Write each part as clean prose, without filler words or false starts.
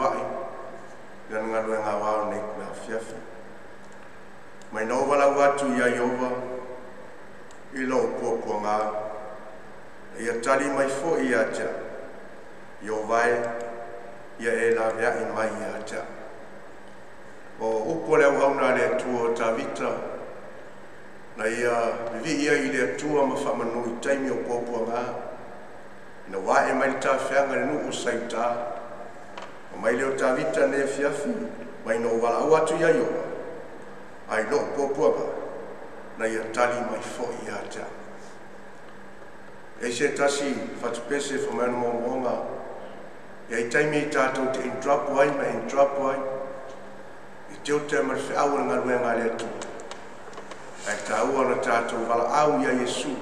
faafeiloai i lana galuega aoao i lenei itula afiafi. Mai na ou valaau atu ia Ieova i lou puapuaga, na Ia tali mai foi ia te a'u. Ieova e, ia e laveai mai ia te a'u. O upu a le auauna a le Atua o Tavita na ia vivii ai i le Atua ma faamanu i taimi o puapuaga ina ua ae mai le tafeaga i le nuu sa i uta. Fai mai lea o Tavita i lenei afiafi, mai na ou valaau atu ia Ieova, ae i lou puapuaga na Ia tali mai foi ia te a'u. E i ai se tasi fatupese fai mai ona moomooga, e i ai taimi tatou te in trouble ai ma in trouble ai i tiute ma le feau o le galuega a le Atua, ae taua ona tatou valaau ia Iesu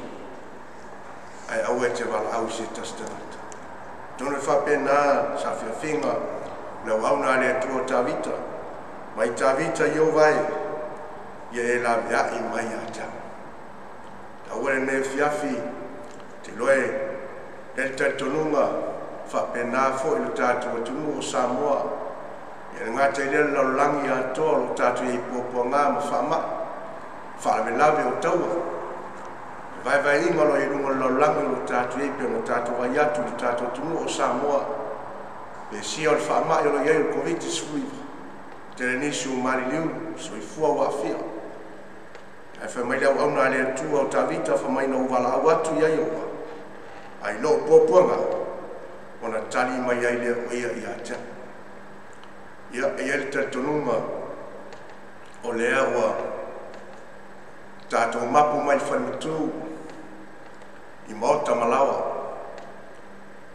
ae aua e te valaau i se tasi tagata. Atonu e faapena saafiafiga le auauna a le Atua o Tavita, mai Tavita, Ieova e, ia e laveai mai ia te a'u. Taua lenei afiafi te iloa e i ai le talitonuga faapena foi le tatou atunuu o Samoa, ia le gata i lea o le lalolagi atoa o lo o tatou i ai i puapuaga ma faamai, faalavelave o taua, vaevaeina o lo o i luga o le lalolagi o lo o tatou i ai, pei ona tatou vaai atu i le tatou atunuu o Samoa, pesia o le faamai o lo o i ai o le Koviti-19, tele nisi ua maliliu, soifua ua aafia. Ae fai mai le auauna a le Atua o Tavita, fai mai na ou valaau atu ia Ieova, ae i lou puapuaga ona tali mai ai lea o Ia ia te a'u. Ia, e i ai le talitonuga o lea ua tatou mapu mai le falematu i maota ma laoa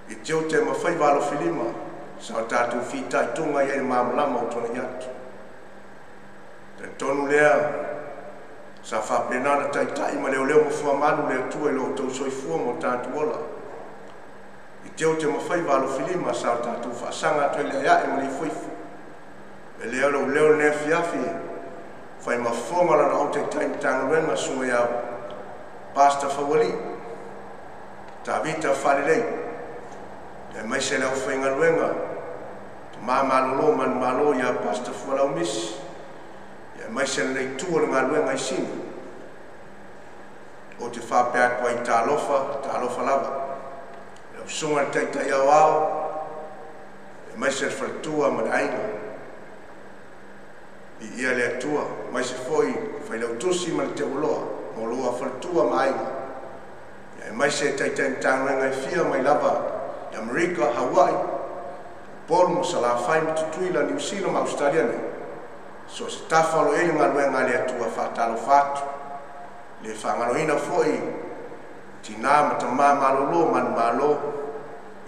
i tiute ma faiva alofilima sa o tatou fitaituga ai i le malamalama ua tuanai atu. Talitonu lea sa faapena ona taitai ma leoleo ma fuamalu le Atua i lo outou soifua ma o tatou ola i tiute ma faiva alofilima sa o tatou faasaga atu ai i le aeae ma le ifoifo. E lea lou leo i lenei afiafi fai ma fofoga o lana au taitai Matagaluega, susuga ia Pastor Faualii Tavita Faalelei, aemaise le aufaigaluega tama malolo manumalo ia Pastor Fualau Misi, aemaise lenei itu o le galuega i Sini. Ou te faapea atu ai, talofa, talofa lava lau susuga i le Taitai Aoao aemaise le faletua ma le aiga. Viia le Atua, aemaise foi Failautusi ma le Teualoa ma oulua faletua ma aiga, aemaise Taitai Matagaluega e fia mai lava i Amerika, Hawaii, Upolu ma Salafai ma Tutuila, Niu Sila ma Ausetalia nei, so o se tafa o lo o i ai le galuega a le Atua, faatalofa atu. Le faagaloina foi tina ma tama malolo manumalo,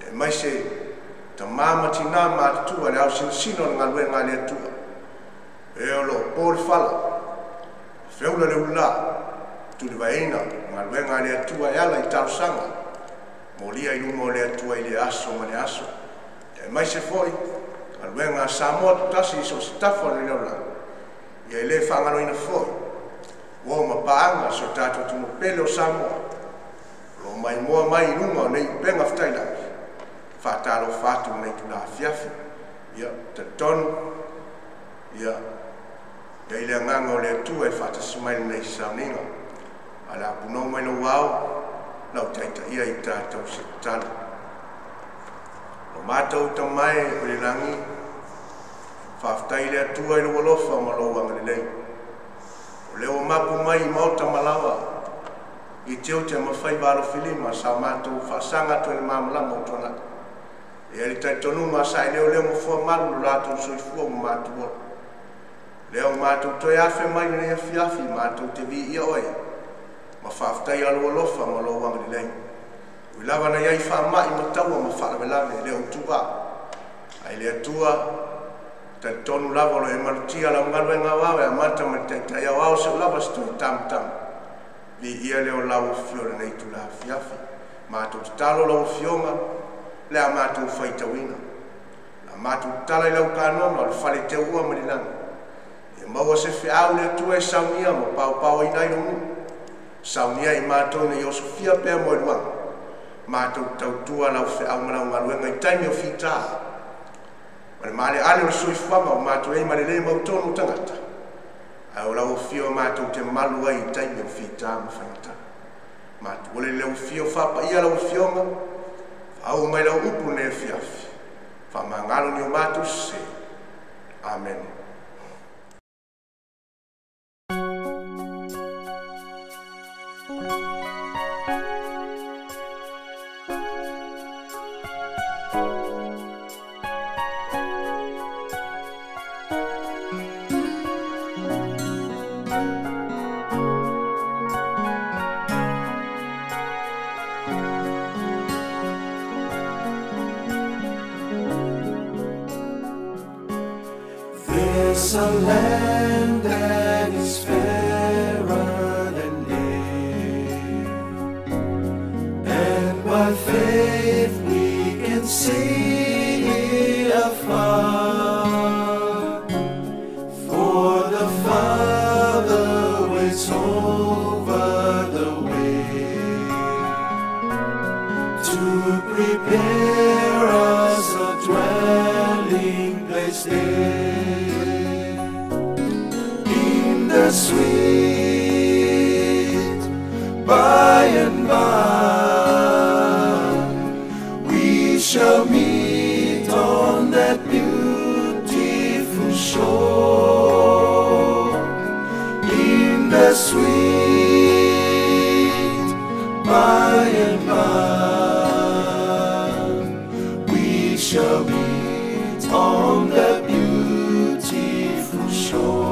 aemaise tama ma tina matutua, le aosinasina o le galuega a le Atua, e o lo o po le fala, feula le ulula, tulivaeina galuega a le Atua e ala i talosaga molia i luma o le Atua i le aso ma le aso, aemaise foi galuega a Samoa Tutasi i so o se tafa o le lalolagi. Ia e le faagaloina foi uo ma paaga si o tatou atunuu pele o Samoa o lo o maimoa mai i luga o nei upega fatailagi. Faatalofa atu i lenei itula afiafi. Ia, talitonu ia i ai le agaga o le Atua e faatasi mai lenei sauniga. A o le a punou mai lou ao lau taitaia i tatou se tatalo. O matou Tama e o i le lagi, faafetai i le Atua i lou alofa ma lou agalelei. O lea ua mapu mai i maota ma laoa i tiute ma faiva alofilima sa matou faasaga atu ai le malamalama ua tuanai. E i ai le talitonuga sa e leoleo ma fuamalu lo latou soifua ma matou ola. Lea ua matou toe afe mai lenei afiafi matou te viia oe ma faafetaia lou alofa ma lou agalelei. Ui lava na i ai faamai ma taua ma faalavelave, e le o tuua ai le Atua, talitonu lava o lo o e malutia lau galuega aoao e amata mai le Taitai Aoao seia oo lava se toe tamatama. Viia lea o lau afio i lenei itula afiafi. Matou tatalo lau Afioga, le a matou faitauina, le a matou tatala i lau kanono o le fale teuua ma le lagi, ia maua se feau le Atua e saunia ma paopaoina ai lou nuu, saunia i matou ina ia osofia pea moeluaga, matou tautua lau feau ma lau galuega i taimi o fita. Ma Ma le maaleale o le soifuaga o matou ai ma le lē mautonu o tagata, ae o lau afio matou te malu ai i taimi o fitā ma faigata. Matou ole le afio faapaia lau afioga, faauu mai lau upu lenei afiafi, faamagalo ni o matou sesē. Amene. There's a land that is fairer than day, and by faith we can see it afar. For the Father waits over the way to prepare us a dwelling place there. In the sweet by and by, we shall meet on that beautiful shore. In the sweet by and by, we shall meet on that beautiful shore.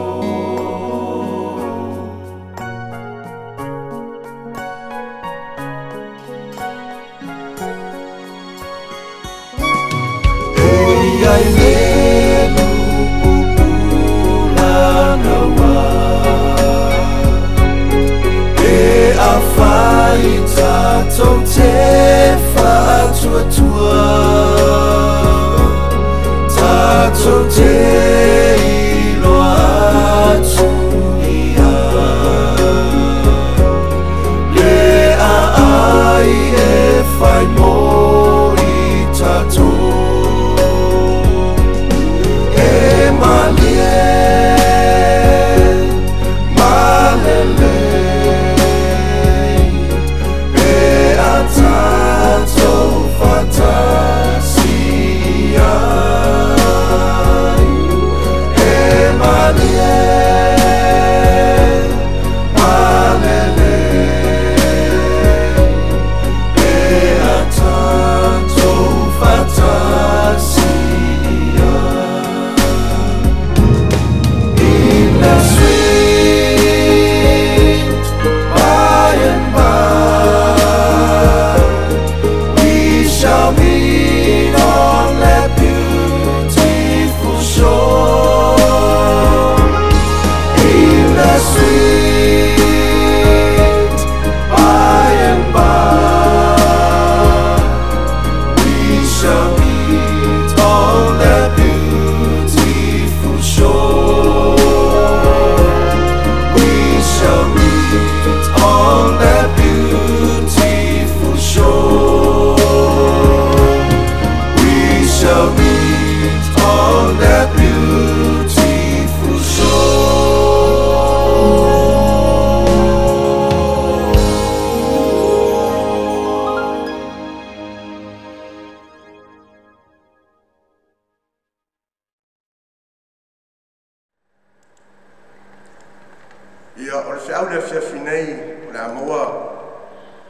Ia o le feau le afiafi nei o le a maua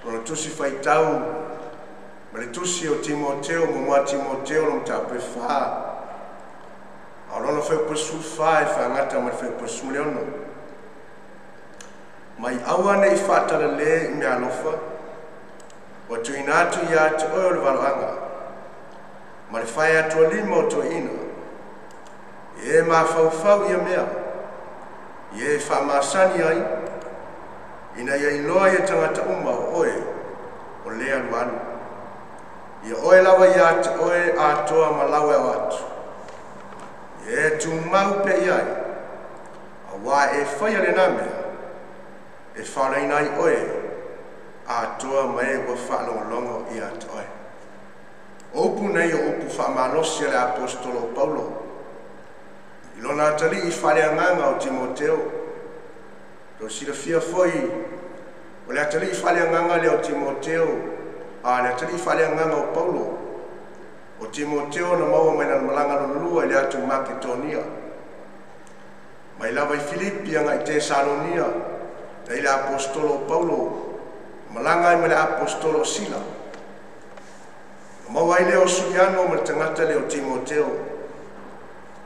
lona tusi faitau ma le tusi o Timoteo, muamua Timoteo lo mataupu e 4, a o lona fuaiupu 14 e faagata ma le fuaiupu 16. Mai aua nei faatalale i meaalofa, ua tuuina atu ia te oe o le valoaga, ma le fae atu lima o toeina, e mafaufau ia mea, ia e faamasani ai, ina ia iloa ia tagata uma o oe o le alualu. Ia oe lava ia te oe atoa ma lau e ao atu. Ia e tumau pe iai, auā e faia lena mea, e faalaina ai oe atoa ma e ua faalogologo ia te oe. O upu nei o upu faamalosi a le Aposetolo o Paulo i lona atalii faaleagaga o Timoteo. Tou silafia foi o le atalii faaleagaga lea o Timoteo, a le atalii faaleagaga o Paulo, o Timoteo na maua mai lana malaga lona lua i le atu Maketonia. Mai lava i Filipi agai Tesalonia, na i le Aposetolo o Paulo, malaga ai ma le Aposetolo o Sila. Na maua ai lea o Suliano ma le tagata lea o Timoteo.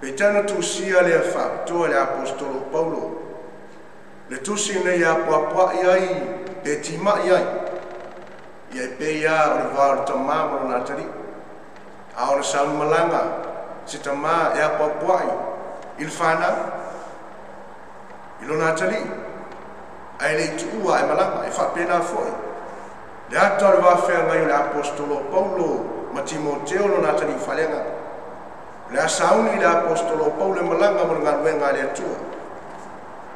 Peitai na tusia lea faapitoa e le Aposetolo o Paulo, le tusi nei apoapoai ai pe timai ai, ia e pei lava o le va o le tamā ma lona atalii. A ona sauni malaga se tamā e apoapoai i le fanau, i lona atalii, ae le i tuua ae malaga, e faapena foi le ata o le vafeagai o le Aposetolo o Paulo ma Timoteo lona atalii faaleagaga. O le a sauni le Aposetolo o Paulo e malaga mo le galuega a le Atua,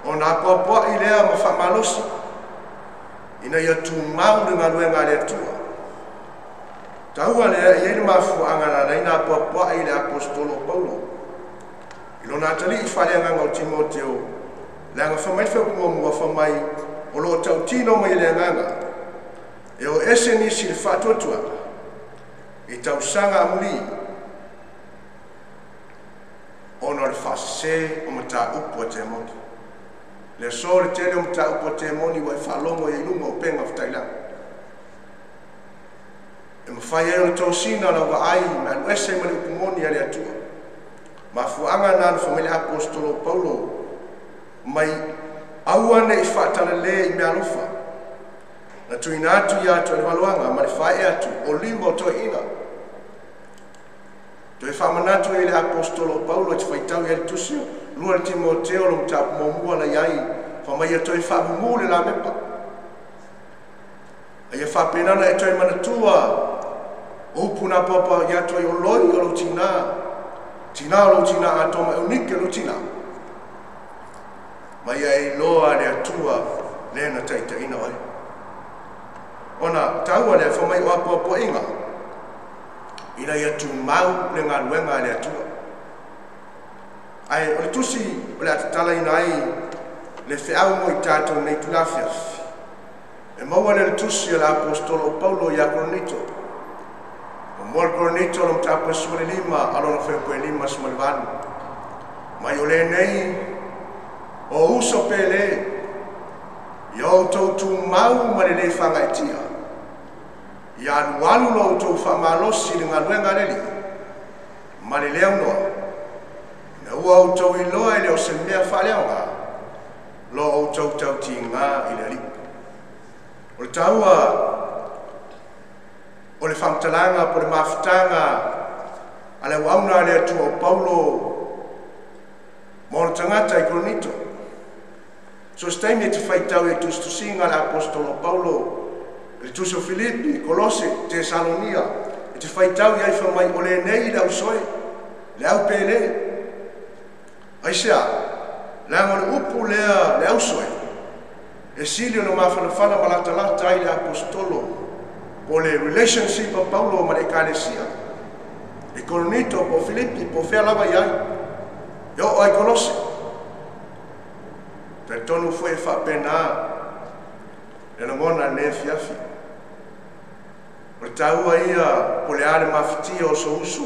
ona apoapoai lea ma faamalosi ina ia tumau le galuega a le Atua. Taua lea e i ai le mafuaaga na ala ai ona apoapoai le Aposetolo o Paulo i lona atalii faaleagaga o Timoteo, leaga fai mai le fuaiupu muamua, fai mai o lo o tautino mai e le agaga e o ese nisi i le faatuatuaga i tausaga amulī ona o le faasese o mataupu a temoni. Le aso le tele o mataupu a temoni ua e faalogo ai i luga o upega tafailagi, e mafai ai ona tosina lau vaai ma alu ese ma le upu moni a le Atua. Mafuaaga na na fai mai le Aposetolo o Paulo mai aua ne i faatalale i meaalofa na tuuina atu ia atu e le valoaga ma le faaee atu o lima o toeaiina. Toe faamanatu ai le Aposetolo o Paulo e te faitau i ai le tusi lua le Timoteo lo mataupu muamua la i ai, fai mai ia toe faamumu le lamepa. A ia faapena ona e toe manatua o upu na apoapoai atu ai o loi o lou tinā, tinā o lou tinā atoa ma Eunike o lou tinā, ma ia e iloa le Atua lea na taitaiina oe. Ona taua lea fai mai o apoapoaiga ina ia tumau le galuega a le Atua. Ae o le tusi o le a tatalaina ai le feau mo i tatou nei itula afiafi, e maua lea i le tusi a le Aposetolo o Paulo ia Korinito. Muamua le Korinito lo mataupu e 15 a lona fuaiupu e 58. Mai o lenei o uso pele, ia outou tumau ma le lē faagaeetia, ia alualu lo outou faamalosi i le galuega a le Alii ma le lē aunoa, ina ua outou iloa e le o se mea faaleaoga lo outou tautigā i le Alii. O le taua o le faamatalaga po o le mafutaga a le auauna a le Atua o Paulo ma ona tagata i Korinito. So se taimi e te faitau i tusitusiga a le Aposetolo o Paulo, i le tusi o Filipi, Kolose, Tesalonia, e te faitau i ai fai mai o lenei le ausoe, le aupele. Aisea? Leaga o le upu lea le ausoe, e sili ona mafanafana ma latalata ai le Aposetolo po o le relationship a Paulo ma le Ekalesia i Korinito po o Filipi po o fea lava i ai, e oo ai Kolose. Talitonu foi e faapena le lagona i lenei afiafi. O le taua ia po o le a le mafatia o sou uso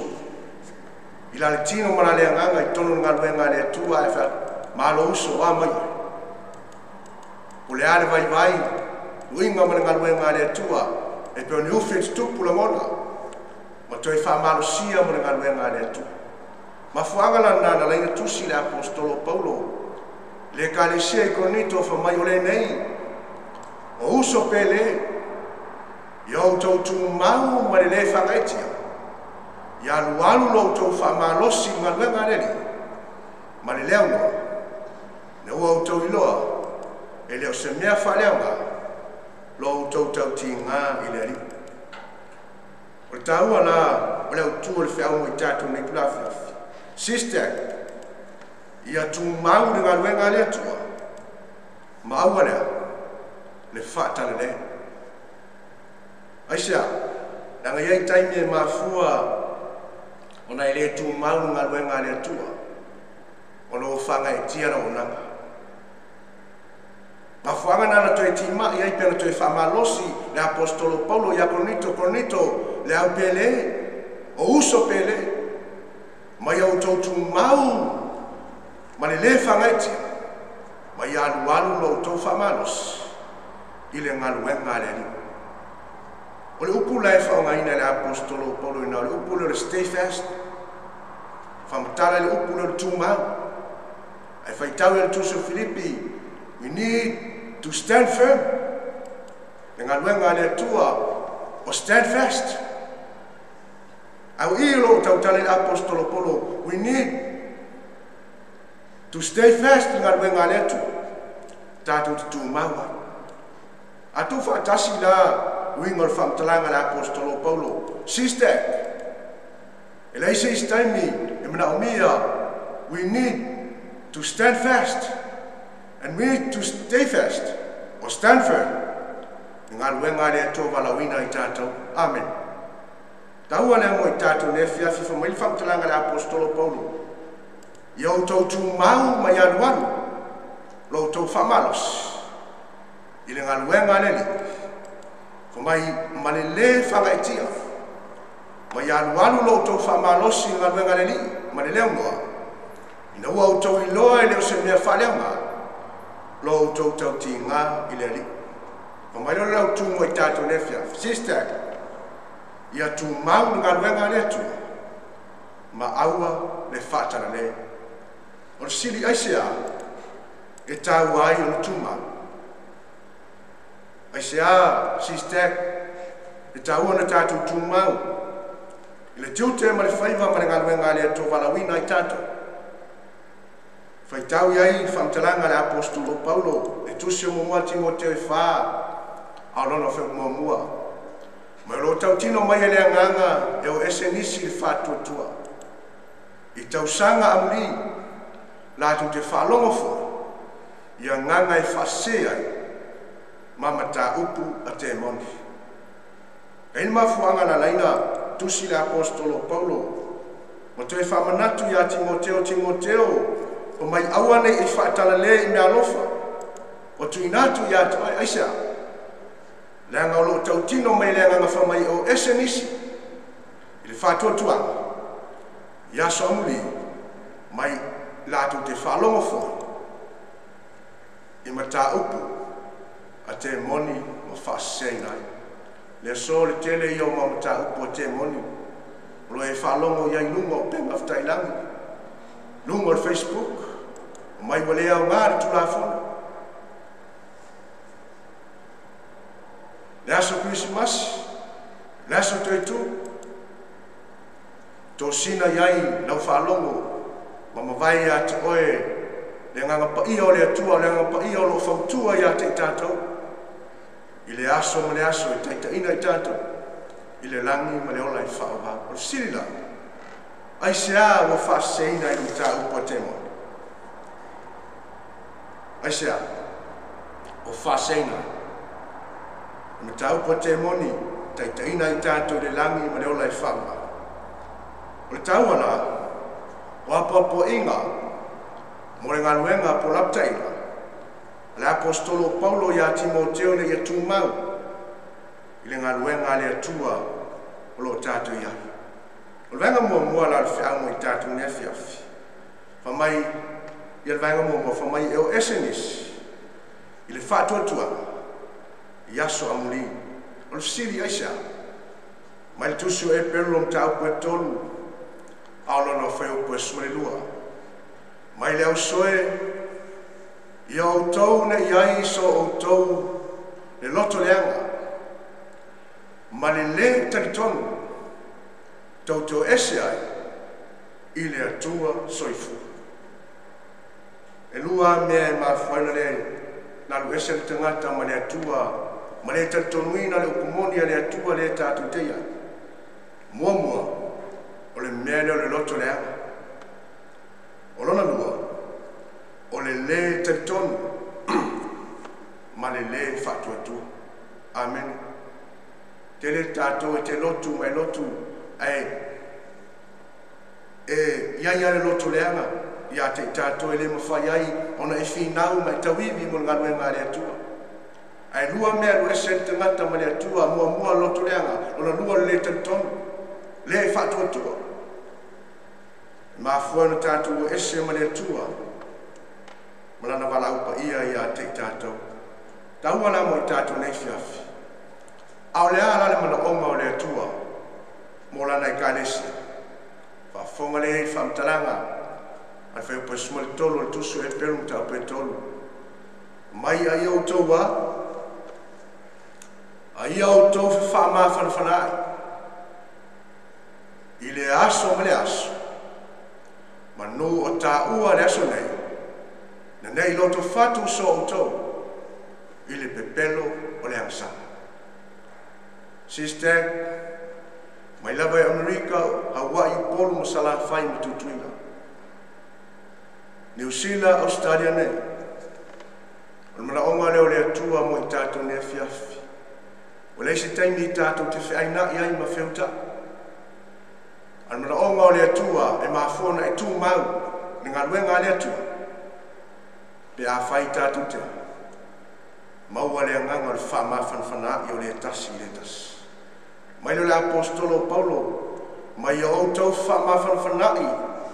i la le tino ma la le agaga i totonu o le galuega a le Atua ae malo uso o a mai oe. Po o le a le vaivai, uiga ma le galuega a le Atua e pei o ni ufi e tutupu lagona ma toe faamalosia mo le galuega a le Atua. Mafuaaga la lena na laina tusi le Aposetolo o Paulo i le Ekalesia i Korinito fai mai o lenei o uso pele, ia outou tumau ma le lē faagaeetia, ia alualu lo outou faamalosi i le galuega a le Alii ma le lē aunoa, ina ua outou iloa e le o se mea faaleaoga lo outou tautigā i le Alii. O le taua la o le autu o le feau mo i tatou nei itula afiafi. Sister, ia tumau le galuega a le Atua ma aua lea le faatalale. Aisea? Leaga e i ai taimi e mafua ona e le tumau le galuega a le Atua, ona ua faagaeetia le auaunaga. Mafuaaga na na toe timai ai pe na toe faamalosi le Aposetolo Paulo ia Korinito, Korinito, le au pele, o uso pele, ma ia outou tumau ma le lē faagaeetia, ma ia alualu lo outou faamalosi i le galuega a le Alii. O le upu la e faaaogaina e le Aposetolo Paulo ina o le upu lea o le stay fast, faamatala i le upu lea o le tumau. Ae faitau i le Tusi o Filipi, we need to stand firm. Le galuega a le Atua o stand fast. Ae o i o lo o tautala i le Aposetolo Paulo, we need to stay fast i galuega a le Atua, tatou te tumau ai. A tuufaatasi la uiga o le faamatalaga a le Aposetolo Paulo, sister, e leai se isi taimi e manaomia, we need to stand fast and we need to stay fast or stand firm i galuega a le Atua valaauina i tatou. Amen. Taua lea mo i tatou le afiafi fa mai le faamatalaga a le Aposetolo Paulo, ia outou tumau ma ia alualu lo outou faamalosi i le galuega a le Alii, fa mai ma le lē faagaeetia, ma ia alualu lo outou faamalosi i le galuega a le Alii ma le leaunoa, ina ua outou iloa e le o se mea faaleaoga lo outou tautiga i le Alii. Fa mai lea o le lautu mo i tatou le afiafi, sister, ia tumau le galuega a le Atua ma aua le faatalale. O le sili aisea e taua ai ona tumau? Aisea, sister, e taua ona tatou tumau i le tiute ma le faiva ma le galuega a le Atua valaauina ai tatou? Faitau i ai faamatalaga a le Aposetolo Paulo, le Tusi o Muamua Timoteo e 4, a o lona muamua. Ma o lo o tautino mai e le agaga e o ese nisi le faatuatua. I tausaga amuli, latou te faalogo foi, i agaga e faasese ai, ma mataupu a temoni. E le mafuaaga na laina tusi le Aposetolo Paulo, ma toe faamanatu ia Timoteo, Timoteo, o mai aua nei i faatalale i mea alofa, o tuuina atu ia te oe, aisea? Leaga o lo o tautino mai le agaga fa mai o ese nisi i le faatuatuaga, i aso amuli, mai latou te faalogo foi, i mataupu a temoni ma faaseseina ai. Le aso le tele ia o ma mataupu a temoni, o lo e faalogo i ai luga o upega tafailagi, luga o le Facebook, o mai ua le aoga le Tulafono. Le aso Kerisimasi, le aso Toetū, tosina i ai lau faalogo ma mavae ia te oe le agaga paia o le Atua, o le agaga paia o lo o fautua ia te i tatou, i le aso ma le aso e taitaiina i tatou, i le lagi ma le ola e faavavau. O le fesili la, aisea ua faaseseina i le mataupu a temoni? Aisea ua faaseseina le mataupu a temoni taitaiina i tatou i le lagi ma le ola e faavavau? O le taua la, o apoapoaiga mo le galuega po o lapataiga a le Aposetolo Paulo ia Timoteo ina ia tumau i le galuega a le Atua o lo o tatou i ai. O le vaega muamua la o le feau mo i tatou nei afiafi, fa mai ia le vaega muamua, fa mai e o ese nisi i le faatuatuaga i aso amuli. O le fesili aisea? Mai le Tusi o Eperu mataupu e 3, a o lona fuaiupu e 12. Mai le ausoe, ia outou ne i ai so outou le loto leaga, ma le lē talitonu tou te o ese ai i le Atua soifua. E lua mea e mafua ai ona le nalu ese le tagata ma le Atua, ma le talitonuina le upu moni a le Atua lea tatou te i ai. Muamua, o le mea lea o le loto leaga. O lona lua, o le lē talitonu ma le lē faatuatua. Amen. Tele tātou e te lotu mai lotu ai e ia ia le lotu leaga ia te tātou e le mawhai ai ona e whinau mai tauiwi mo ngaluenga le Atua. Ai lua mea lu ese te ngata ma le Atua mua mua lotu leaga ona lua le talitonu le e whaatuatua. Mafua na tātou ese ma le Atua malana wala upa ia ia te tātou. Taua la mo i tātou nei fiafi. Au le ala le mana onga o le Atua mo lana i kalesia. Whaafonga le hei whamtalanga al whai upa suma le tolu al tusu e pelu mta upa e tolu. Mai a ia utou a, a ia utou fe wha whanawhana ai. I le aso ma le aso, manu o tāua le aso nei, na nei loto fatu so utou, i le pepelo o le angsana. Sister, mai lava e Amerika, Hawaii, Polu, Masala, Whai, ma Tutuila. Niu Sila, Australia nei. O le malaonga leo le Atua mo i tātou nei fiafi. O le isi taimi i tātou te wheaina i ai ma whiuta. O le malaonga o le Atua e mafuana e tū mau ni ngaluenga le Atua. Pe a whai tātou te. Maua le anganga o le wha mawhanawhana i o le tasi i le tasi. Mai le apostolo Paulo, mai o tau wha mawhanawhana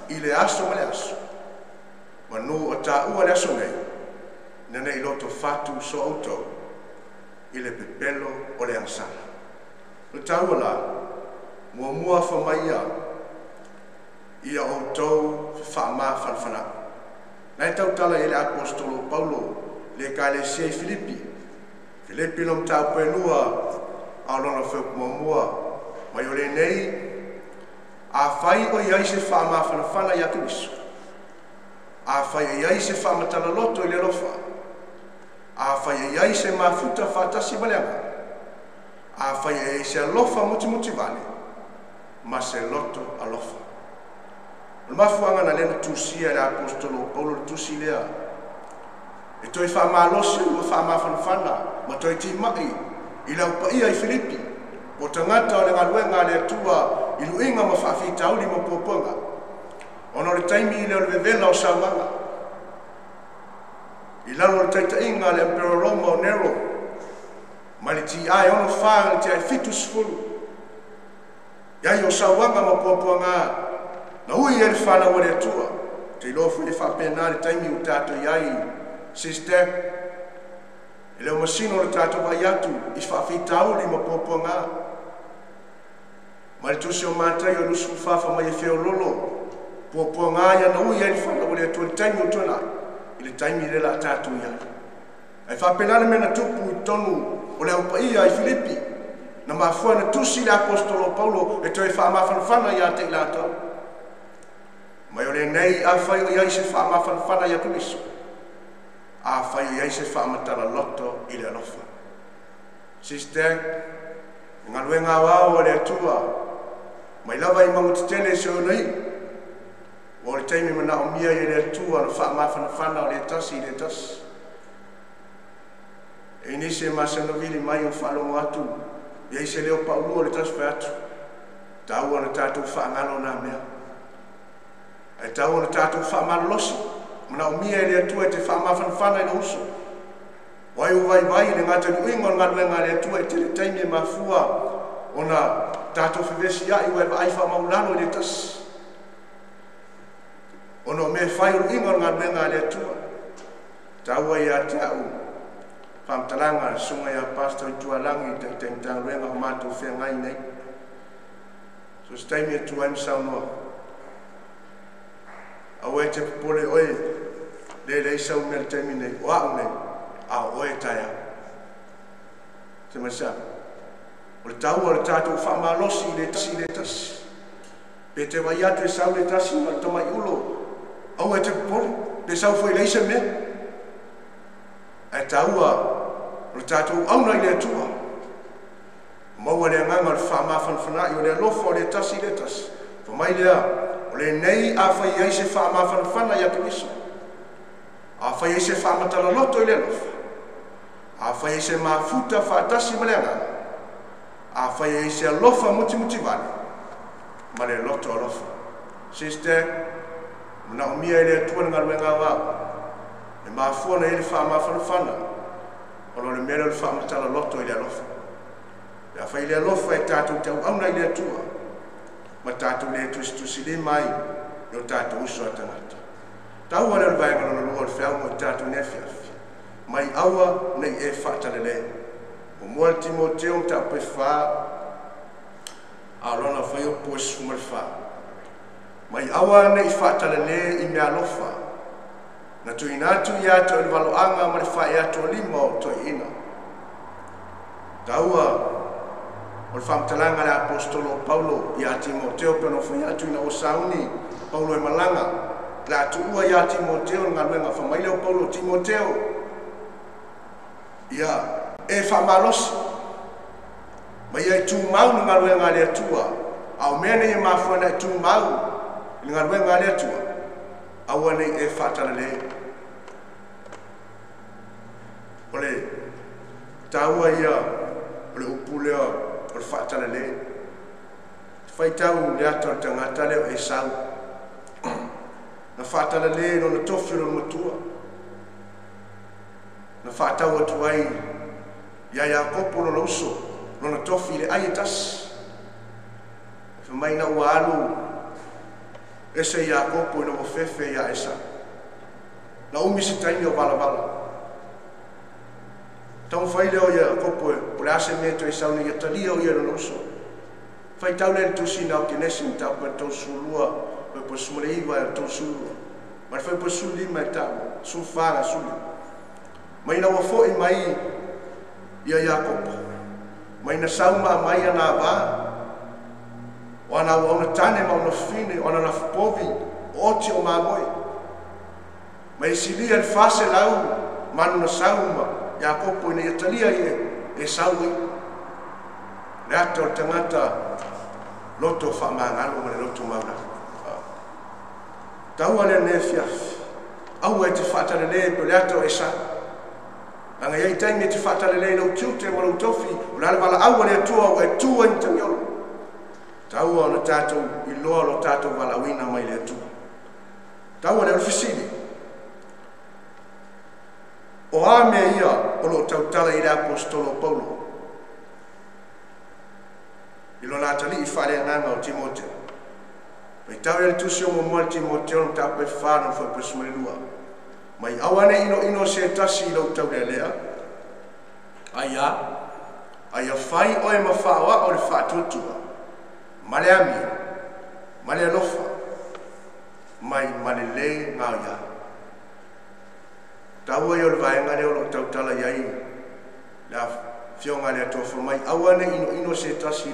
i le aso ma le aso. Manu o tāua le aso nei, nana i loto fatu so autou, i le pepelo o le angsana. Le tāua la, mua mua whamaia, ia outou wha mawhanawhana. Nai tautala i le apostolo Paulo, le kalesia i Filipi. Filipi lo mtau pelua, au lona wheu mua mua, mai o le nei, a whai o iai se wha mawhanawhana ia Keriso. A whai e iai se wha matala loto i le lofa. A whai e iai se mafuta whatasi maleanga. A whai e iai se alofa muti muti vale, ma se loto alofa. O le mafuanga na lena tusia le apostolo Paulo le tusi lea. E toi wha malosi ua wha mawhanawhana, ma toi timai i lau paia i Filipi. O tangata o le ngaluenga le Atua i luinga ma whaafitauli ma puapuanga. Ona o le taimi i le o le vevela o sauaga. I lalo le taitainga le Emperor Roma o Nero, mai le ti ai ono wha le ti ai 70. Iai o sauaga ma puapuanga, na ui e le whanau o le Atua. Te iloa foi le whapena le taimi o tātou iai, sister, e leo masino le tātou vai atu i whaafitauli ma puapuanga. Mai le tusi o mātai o lusu whawha mai e whiololo, puapuanga ia na ui e le whanau o le Atua le taimi o tōna, i le taimi le la tātou iai. Ai whapena le mena tupu i tonu o le aupaia i Filipi, na mafua na tusi le apostolo Paulo e toe whaamawhanawhana ia te i lātou. Mai o le nei a whai o iai se whaamawhanawhana ia Keriso, a whai o iai se whaamatala loto i le alofa. Sister, ngaluenga wao o le Atua, mai lava i mangutetele se o nei, o le taimi mana o mia i le Atua na whaamawhanawhana o le tasi i le tasi. E nise masanovili mai o whalongo atu, iai se leo paulua le tasi whai atu, tāua na tātou whaangalo nā mea. Ai tāua na tātou whaamalolosi, mana o mia i le Atua e te whaamawhanawhana i le uso. Wai o vai vai le ngā tani uinga o ngaluenga le Atua e te le taimi e mafua ona tātou whiwesi ai ua e vaai whaamaulalo i le tasi. Ona o mea whai o uinga o ngaluenga le Atua. Tāua i a te au whamtalanga sunga ia pastor i tualangi i te taingaluenga o mātou whengai nei. So se taimi e tua msaunoa. Au e te popole oe, le le isa umea le taimi nei, o au nei, a oe tai au. Te maisa, o le taua o le tātou whaamalosi i le tasi i le tasi. Pe te vai atu e sau le tasi ma le tamai ulo, au e te popole, pe sau foi le isa mea. Ai taua o le tātou auna i le Atua. Maua le anganga o le whaamawhanawhana i o le alofa o le tasi i le tasi. Whamai lea, o le nei a whai ai se whaamawhanawhana ia Keriso. A whai ai se whaamatala loto i le alofa. A whai ai se mafuta whaatasi ma le anganga. Afai e i se alofa mutimutivale, ma le loto alofa. Sister, manaomia e le Atua le galuega aoao. E mafua ona i ai le faamafanafana, ona o le mea lea o le faamatala loto i le alofa. Pe afai i le alofa e tatou te auauna i le Atua, ma tatou le tusitusilima ai i o tatou uso a tagata. Taua lea o le vaega lona lua o le feau mo i tatou nei afiafi. Mai aua ne i e faatalale. Muamua le Timoteo mataupu e 4, a o lona fuaiupu e 14. Mai aua ne i faatalale i meaalofa, na tuuina atu ia te oe i le valoaga ma le fae atu o lima o toeaiina. Taua o le faamatalaga a le aposetolo o Paulo ia Timoteo pe ona fai atu ina ua sauni Paulo e malaga, le a tuua ia Timoteo le galuega. Fai mai lea o Paulo, Timoteo, ia e faamalosi, ma ia e tumau le galuega a le Atua, a o mea nei e mafua ona e tumau i le galuega a le Atua, aua nei e faatalale. O le taua ia o le upu lea o le faatalale. Faitau le ata o le tagata lea o Esau. Na faatalale lona tofi o lona matua. Na faatau atu ai ia Iakopo lona uso, lona tofi i le ai e tasi. Fai mai ina ua alu ese Iakopo ina ua fefe ia Esau. Na umi se taimi o valavala. Taumafai lea o Iakopo po o le a se mea toe Esau ina ia talia o ia lona uso. Faitau lea i le tusi o Kenesi mataupu e 32, fuaiupu 19 e 32. Ma le fuaiupu 15 e taua, 14 na 15. Mai ina ua foi mai ia Iakopo, mai na sau ma mai ana ava, o ana auauna tane ma ona fine, o ana lafupovi, o oti o mamoe. Mai silia le 400 manu na sau ma Iakopo ina ia talia i Esau ai. Le ata o le tagata loto faamagalo ma le loto maulalo. Taua lea nei afiafi. Aua e te faatalale pe o le ata o Esau. Leaga e i ai taimi e te faatalale i lou tiute ma lou tofi, o le a le valaau a le Atua ua e tu ai ma tagiolo. Taua ona tatou iloa lo tatou valaauina mai le Atua. Taua lea o le fesili. O a mea ia o loo tautala i le aposetolo o Paulo i lona atalii faaleagaga o Timoteo. Faitau ia le tusi o muamua le Timoteo mataupu e 4 no fuaiupu 12. Mai aua ne i inoino se tasi i lou taulealea, aia fai oe ma faaoao le faatuatua, ma le amio, ma le alofa, mai ma le lē gaoia. Taua ia o le vaega lea o loo tautala i ai le afioga a le Atua fai mai, aua ne i inoino se tasi i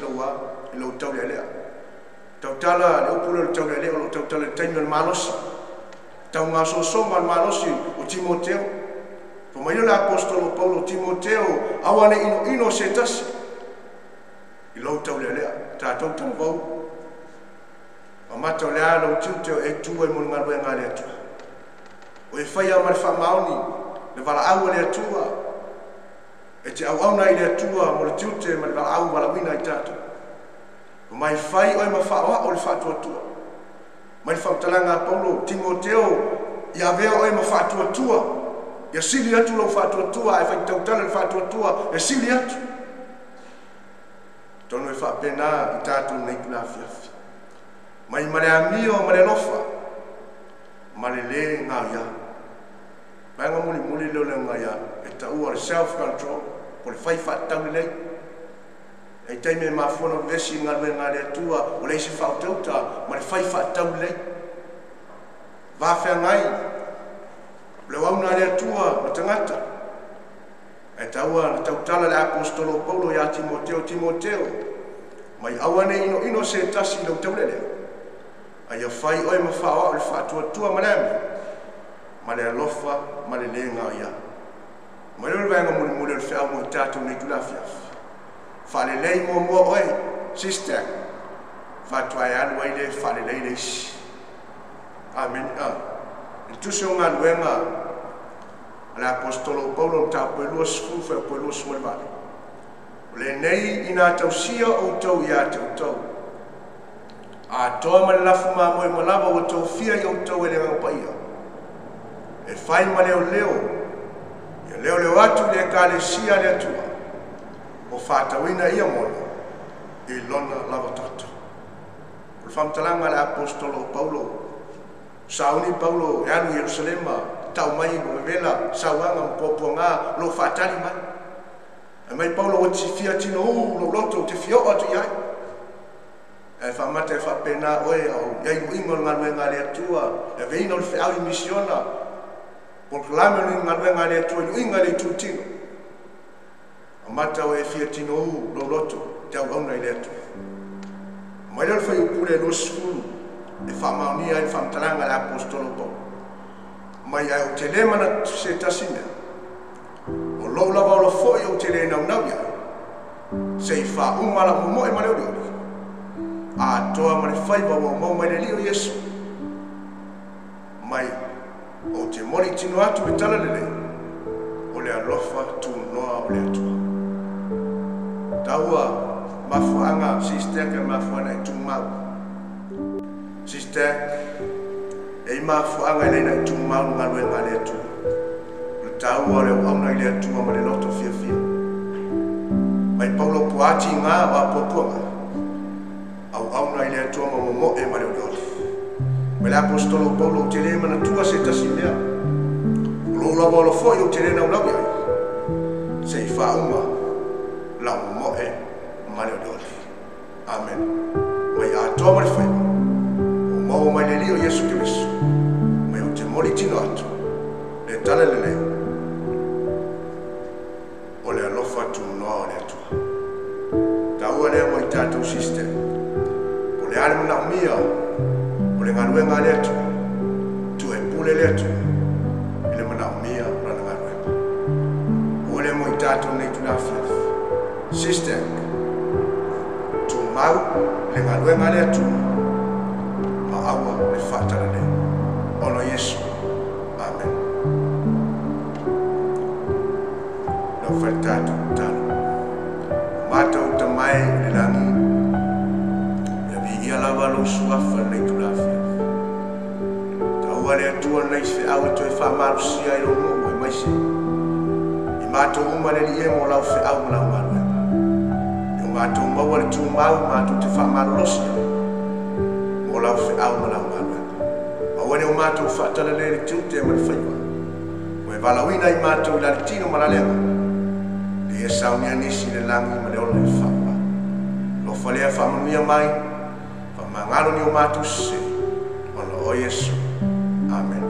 lou taulealea. Tautala le upu lea o le taulealea o loo tautala i le taimi o le malosi. Taugasosoga o le malosi o Timoteo. Fai mai le apostolo Paulo, Timoteo, aua ne i inoino se tasi i lou taulealea. Tatou talavou. Mamata o le a lou tiute o e tu ai mo le galuega a le Atua. O e faia ma le faamaoni, le valaau a le Atua, e te auauna i le Atua mo le tiute ma le valaau valaauina i tatou. Mai fai oe ma faaoao le faatuatua. Mai le faamatalaga a Paulo, Timoteo, ia avea oe ma faatuatua. Ia sili atu lou faatuatua, ae fai tautala le faatuatua, ia sili atu. Tonu e faapena i tatou nei tula afiafi. Mai ma le amio ma le alofa, ma le lē gaoia. Vaega mulimuli lea o le gaoia, e taua le self-control, po o le fai faatatau lelei. E taimi e mafua ona vevesi i galuega a le Atua, o le isi faautauta ma le fai faatatau lelei. Vafeagai, o le auauna a le Atua ma tagata. E taua na tautala le apostolo o Paulo ia Timoteo, Timoteo, mai aua ne i inoino se tasi i lou taulelea. Aia fai oe ma faaoao le faatuatua ma le amio, ma le alofa ma le lē gaoia. Mai lea o le vaega mulimuli o le feau mo i tatou nei tula afiafi. Faalelei muamua oe, sister, faatoa e alu ai le faalelei le isi. Amen. I le tusi o galuega a le apostolo o Paulo mataupu e 20 fuaiupu e 28. O lenei ina tausia outou ia te outou. Atoa ma le lafu mamoe ma lava ua tofia i outou e le Agaga Paia. E fai ma leoleo, ia leoleo atu i le Ekalesia a le Atua, o faatauina ia mona i lona lava toto. O le faamatalaga a le Aposetolo o Paulo, sauni Paulo e alu i Ierusalema, tau mai ma vevela sauaga ma puapuaga o lo o faatali mai. Ae mai Paulo ua fia tinou lou loto ou te fia oo atu i ai. Ae faamata e faapena oe au i ai luiga o le galuega a le Atua, e aveina o le feau i misiona, polokalame o le galuega a le Atua i luiga i le itutino. Amata oe e fia tinou lou loto te auauna i le Atua. Mai lea o le fuaiupu lea 20 e faamaonia ai le faamatalaga a le Aposetolo Paulo. Mai ae ou te le manatu se tasi mea, o lou lava ola foi ou te le naunau i ai, se i faauma lau momoe ma le olioli, atoa ma le faiva ua maua mai le Alii o Iesu. Mai ou te moli tino atu le tala lelei, o le alofa tunoa o le Atua. Taua mafuaaga sister ke mafuaaga e tumau. Sister, e i mafuaaga e leina e tumau le galuega a le Atua. O le taua o le auauna i le Atua ma le loto fiafia. Mai Paulo puati ngā o apuapuaga, auauna i le Atua ma momoe ma le olioli. Mai le Apostolo Paulo ou te le manatua se tasi mea, o lou lava ola foi ou te le naunau i ai, se i faauma lau momoe ma le olioli. Amen. Mai atoa ma le faiva, o maua mai le Alii o Iesu Keriso, mai ou te moli tino atu, le tala lelei, o le alofa tunoa o le Atua. Taua lea mo i tatou sister, o le ale manaomia, o le galuega a le Atua, tu e pule le Atua, i le manaomia o lana galuega. Ua lea mo i tatou nei tulafiafi. Sister, tumau le galuega a le Atua, ma aua le faatalale. Ona Iesu. Amen. Lau fai tatou tatalo. O matou tamae i le lagi, ia viia lava lou suafa lenei tulafiafi. Taua le Atua lenei feau e toe faamalosia i lou nuu aemaise i matou uma le Alii e mo lau feau ma lau galuega. Ia o matou maua le tumau matou te faamalolosi ai mo lau feau ma lau galuega. Aua ne o matou faatalale le tiute ma le faiva. Ua e valaauina i matou i la le tino ma la le agaga. Le ia saunia nisi le lagi ma le ola i faavavau. Alofa lea faamanuia mai, faamagalo ni o matou sese, ona o Iesu. Amen.